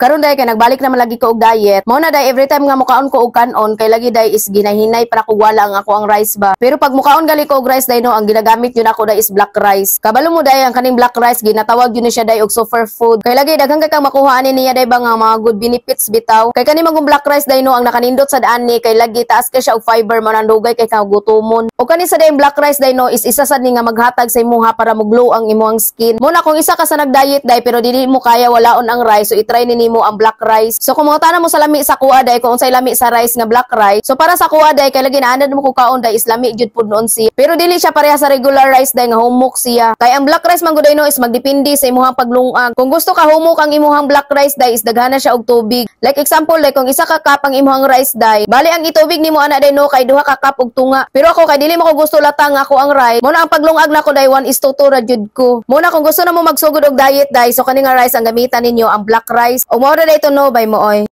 Karon day kay nagbalik naman lagi ko og diet. Mao na day, every time nga mukaon ko og kanon kay lagi day is ginahinay para ko wala ang ako ang rice ba. Pero pag mukaon gali ko og rice day no, ang ginagamit yun ako day is black rice. Kabalo mo day, ang kaning black rice ginatawag yun ni siya day og superfood. Kay lagi daghan kay kang makuha ani niya day ba nga mga good benefits bitaw. Kay kani magong black rice day no, ang nakanindot sa daan ni kay lagi taas kay siya og fiber, mo nang dugay kay kang gutomon. O kani sa day black rice day no is isa sad ni nga maghatag sa imuha para mo-glow ang imong skin. Mo na kung isa ka sa nag-diet day pero dili mo kaya walaon ang rice, so i-try ni nimo ang black rice. So kung mangutana mo sa lami sa kuha day kung unsay lami sa rice nga black rice, so para sa kuha day kay lagi naanad mo ko kaon day is lami jud pud noon siya. Pero dili siya pareha sa regular rice day nga humok siya. Kay ang black rice man gud no is magdepende sa imuhang paglungag. Kung gusto ka humok ang imuhang black rice day is daghana siya og tubig. Like example day, kung isa ka cup ang imuhang rice day, bali ang itubig nimo ana day no kay 2 ka cup og tunga. Pero ako kay dili mo ko gusto latang ako ang rice, mo na ang paglungag nako day 1 is to 2 ra jud ko. Mo na kung gusto na mo magsugod og diet day, so kani nga rice ang gamitan ninyo, ang black rice. O mao ra day to no, bay mo oy.